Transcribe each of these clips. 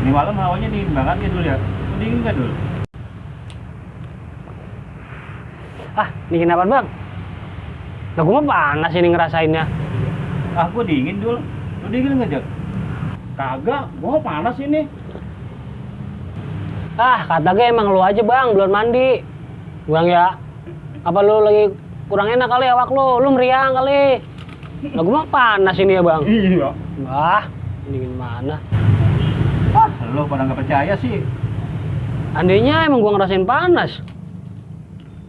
Ini malam hawanya dingin banget ya dulu ya. Dingin kan dulu? Ah, dingin apaan bang? Nah gue mah panas ini ngerasainnya. Ah, gua dingin dulu. Lu dingin nggak, Jak? Kagak, gua panas ini. Ah, kata gue emang lu aja bang, belum mandi. Bang ya, apa lu lagi kurang enak kali awak lu meriang kali. Nah gue mah panas ini ya bang. Iya. Wah, dingin mana? Ah, lu pada nggak percaya sih. Andainya emang gua ngerasain panas.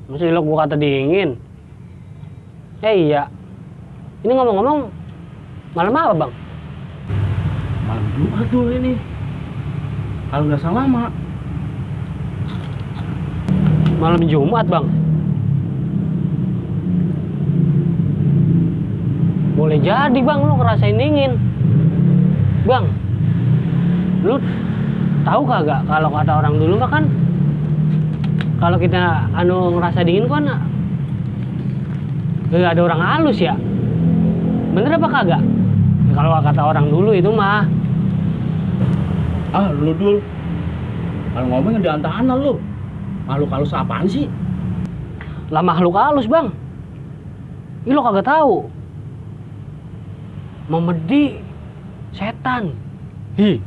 Masih lo gua kata dingin. Iya. Ini ngomong-ngomong, malam apa bang? Malam Jumat tuh ini. Kalau nggak salah lama. Malam Jumat bang. Boleh jadi bang, lu ngerasain dingin. Bang, lu tahu kagak kalau kata orang dulu mah kan kalau kita ngerasa dingin kan ada orang halus ya. Bener apa kagak? Ya, kalau kata orang dulu itu mah. Ah, lu dul. Kalau ngomongin di antara lu. Makhluk halus apaan sih? Lah makhluk halus bang. Ih lo kagak tahu. Memedi setan. Hi.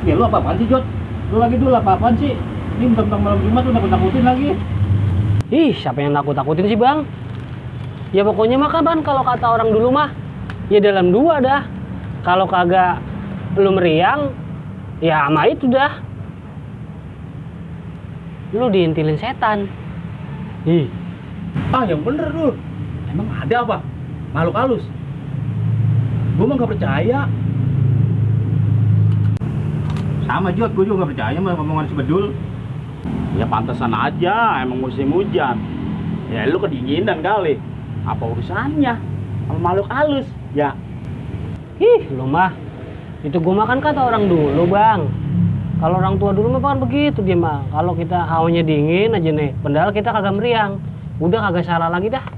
Ya lu apa-apaan sih, Jod? Lu lagi dulu apa-apaan sih? Ini tentang malam Jumat lu nakut-nakutin lagi. Ih, siapa yang nakut-nakutin sih, Bang? Ya pokoknya mah kan kalau kata orang dulu mah ya dalam dua dah. Kalau kagak lu meriang, ya sama itu dah. Lu diintilin setan. Ih. Ah, yang bener, Dul. Emang ada apa? Makhluk halus? Gua mah nggak percaya. Sama Jod, gue juga gak percaya sama omongan si Bedul. Ya pantesan aja, emang musim hujan. Ya lu kedinginan kali. Apa urusannya sama makhluk halus? Ya. Ih, lu mah. Itu gua makan kata orang dulu, Bang. Kalau orang tua dulu mah kan begitu dia mah. Kalau kita hawanya dingin aja nih, padahal kita kagak meriang. Udah kagak salah lagi dah.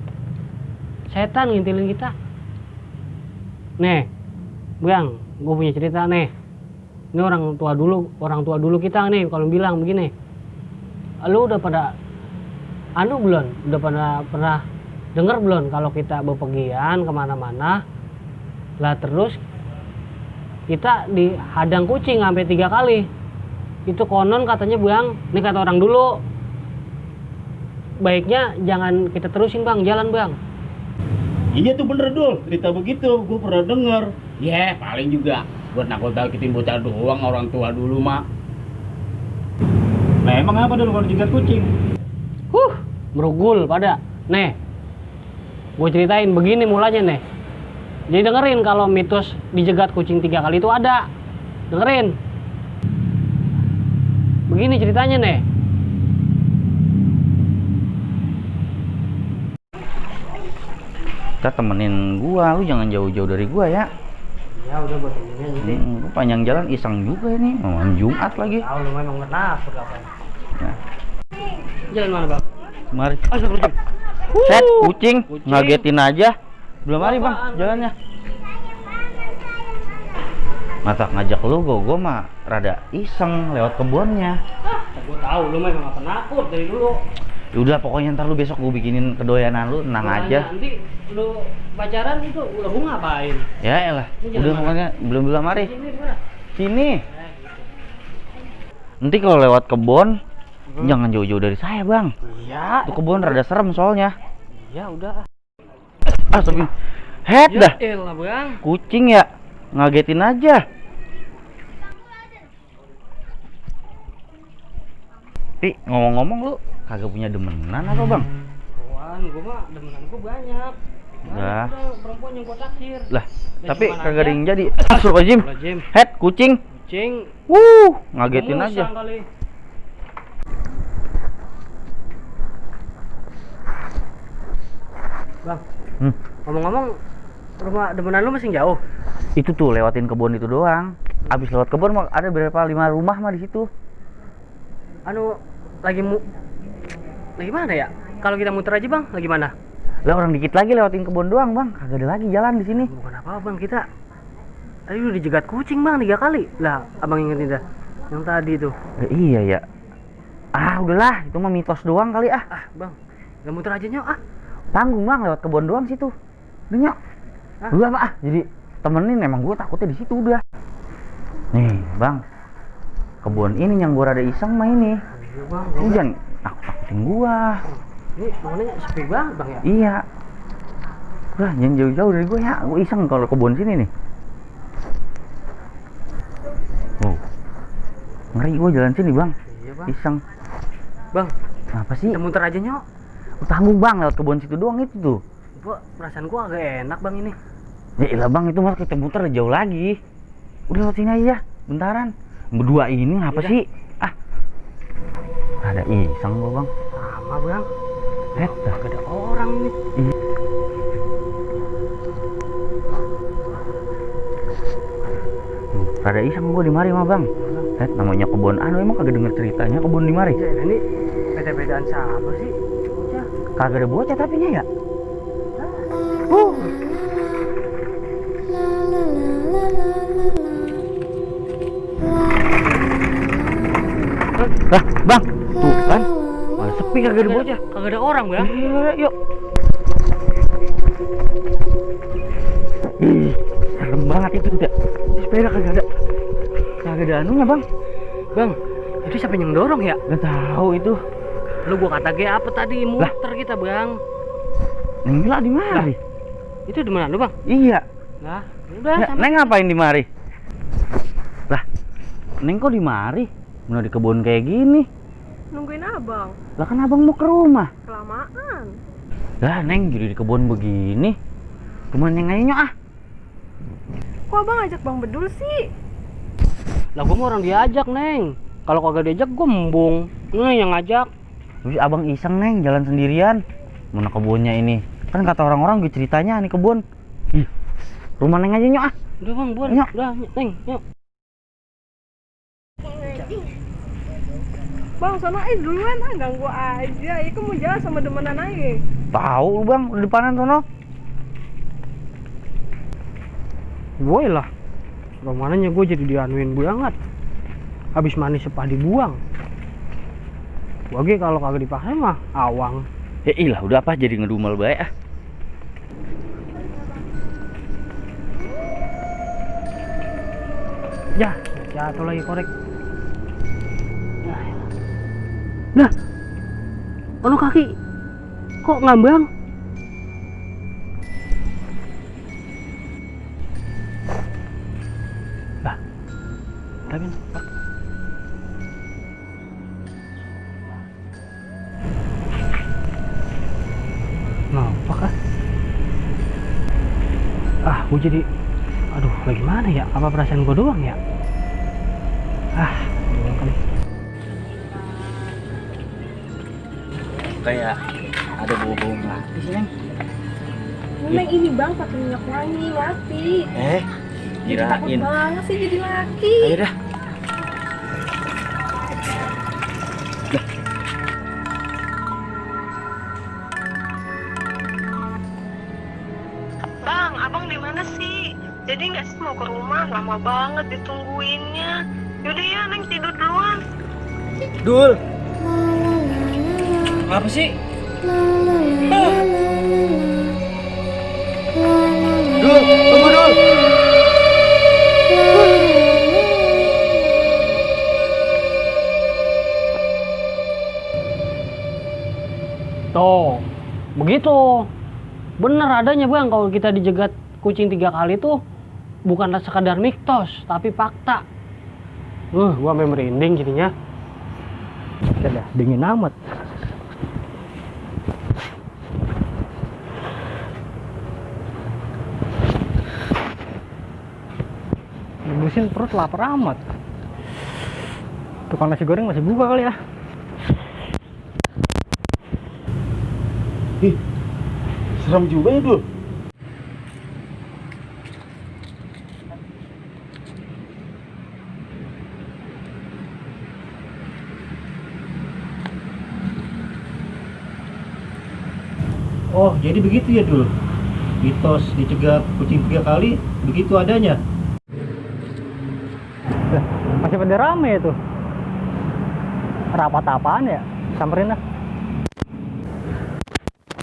Setan ngintilin kita. Nih, Bang, gua punya cerita nih. Ini orang tua dulu kita nih kalau bilang begini. Lu udah pada belum? Udah pernah dengar belum kalau kita bepergian kemana-mana lah terus kita dihadang kucing sampai 3 kali. Itu konon katanya bang, ini kata orang dulu. Baiknya jangan kita terusin bang, jalan bang. Iya tuh bener Dul, cerita begitu, gue pernah denger. Ya paling juga buat nakut-nakutin bocah doang orang tua dulu mak. Nah emang apa dulu kalau dijegat kucing? Merugul pada. Nih, gue ceritain begini mulanya nih. Jadi dengerin kalau mitos dijegat kucing 3 kali itu ada. Dengerin. Begini ceritanya nih. Kita temenin gua, lu jangan jauh-jauh dari gua ya. Ya udah buat ini. Gua panjang jalan iseng juga ini, malam Jumat lagi. Tahu lu memang nafsu apa? Ya. Jalan mana, Bang? Mari. Astagfirullah. Set, kucing, ngagetin aja. Belum mari, Bang, jalannya. Mata ngajak lu, gua mah rada iseng lewat kebunnya. Gua tahu lu memang apa nakut dari dulu. Ya udah pokoknya ntar lu besok gua bikinin kedoyanan lu, tenang aja. Nanti lu pacaran itu udah gua ngapain? Ya elah, udah pokoknya belum mari. Sini. Nanti kalau lewat kebun jangan jauh-jauh dari saya, Bang. Iya. Itu kebun rada serem soalnya. Ya udah. Tapi head dah. Ya elah, Bang. Kucing ya, ngagetin aja. Pi, ngomong-ngomong lu kagak punya demenan apa, Bang? Wan, gua mah demenan gua banyak. Lah. Perempuan yang gua taksir. Lah, Dan tapi cuman kagak ada aja. yang jadi. Astagfirullahaladzim. Head, kucing. Kucing. Ngagetin Musang aja. Kali. Bang. Ngomong-ngomong, rumah demenan lu masih jauh? Itu tuh lewatin kebun itu doang. Abis lewat kebun mah ada berapa 5 rumah mah di situ. Lagi mana ya? Kalau kita muter aja bang, lagi mana? Lah orang dikit lagi lewatin kebun doang bang, kagak ada lagi jalan di sini. Bukan apa bang kita. Tadi udah dijegat kucing bang 3 kali. Lah abang ingetin dah. Yang tadi tuh. Iya ya. Ah udahlah, itu mah mitos doang kali ah. Ah bang, gak muter aja nyok ah. Tanggung bang, lewat kebun doang situ. Udah nyok. Udah apa ah? Jadi temenin, emang gue takutnya di situ udah. Nih bang, kebun ini yang gue rada iseng mah ini. Iya bang. Ini jangan takutin gua. Ini bangunnya sepi banget bang ya. Iya. Udah jangan jauh-jauh dari gue ya. Gue iseng kalau kebun sini nih. Oh, ngeri gue jalan sini bang. Iya bang. Iseng. Bang, Apa sih? kita muter aja nyok. Tanggung bang, lewat kebun situ doang itu tuh. Gua perasaan gua agak enak bang ini. Ya ilah bang, itu mah kita muter jauh lagi. Udah lewat sini aja, bentaran. Berdua ini ngapa Yaudah. sih? Ah, ada iseng gua bang. Sama bang. Dah. Gak ada orang nih. Ih. Rada iseng gua di mari mah bang. Namanya kebun anu, emang kagak denger ceritanya kebun di mari. Ya, ini beda-bedaan siapa sih? Bocah. Kagak ada bocah tapi nya ya. Lah, bang, tuh kan, malah sepi kagak ada bocah. Kagak ada orang bang. Yuk. Ih, serem banget itu udah. Di sepeda kagak ada anunya bang. Bang, itu siapa yang dorong ya? Gak tahu itu. Lu gua kata ge apa tadi muter kita bang. Neng Mila di mari. Itu di mana lu bang? Iya. Nah, udah Ya, sama. Neng ngapain di mari? Lah, Neng kok di mari? Mau di kebun kayak gini? Nungguin abang, Lah kan abang mau ke rumah. kelamaan. Lah Neng jadi di kebun begini. Cuman yang aja ah. Kok abang ajak Bang Bedul sih? Lah gua mau orang diajak neng. Kalau kagak diajak gua embung. Nah yang ngajak. Terus abang iseng Neng jalan sendirian. Mana kebunnya ini? Kan kata orang-orang gue ceritanya nih kebun. Ih, rumah Neng aja nyok ah. Udah bang, buan. Nyok. Udah, neng, yuk. Bang, sono duluan ah, ganggu aja. Iku mau jalan sama demenan aja. Tahu lu bang, udah depanan sono. Gue lah. Romananya gue jadi dianuin banget. Habis manis sepah dibuang. Gue kalau kagak dipaksa mah awang. Ya ilah, udah apa jadi ngedumel baik ah. Ya, jatuh lagi korek. Nah, ono kaki. Kok ngambang? Lah, tapi Pak. Nampak ah. Ah, gue jadi, aduh, lagi mana ya? Apa perasaan gue doang ya? Ah, doang kali. Kayak ada bau-bau mati sih Neng. Neng ini bang pakai minyak wangi mati. Takut Kirain. banget sih jadi laki. Ayo dah. Bang, abang di mana sih? Jadi nggak sih mau ke rumah? Lama banget ditungguinnya. Yaudah ya, Neng tidur duluan. Dul. Apa sih? Dul, tunggu Dul. Tuh, begitu. Bener adanya bang, kalau kita dijegat kucing 3 kali tuh bukanlah sekadar mitos, tapi fakta. Gua sampai merinding jadinya. Udah dingin amat. Mesin perut lapar amat. Tukang nasi goreng masih buka kali ya. Ih, serem juga ya Dul. Oh, jadi begitu ya Dul. Mitos dicegat kucing 3 kali, begitu adanya. pada rame itu. Rapat apaan ya? Samperin dah.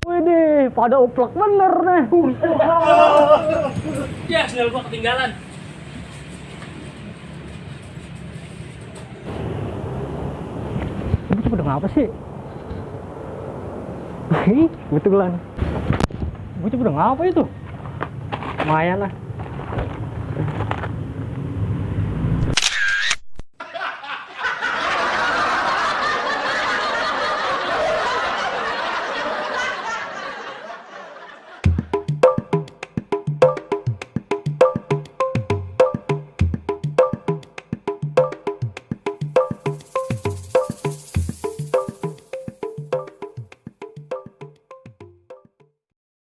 Widih, pada uplek bener nih. Ya, sendal gua ketinggalan. Itu pada ngapa sih? Betulan. Gue pada ngapa itu? Lumayan lah.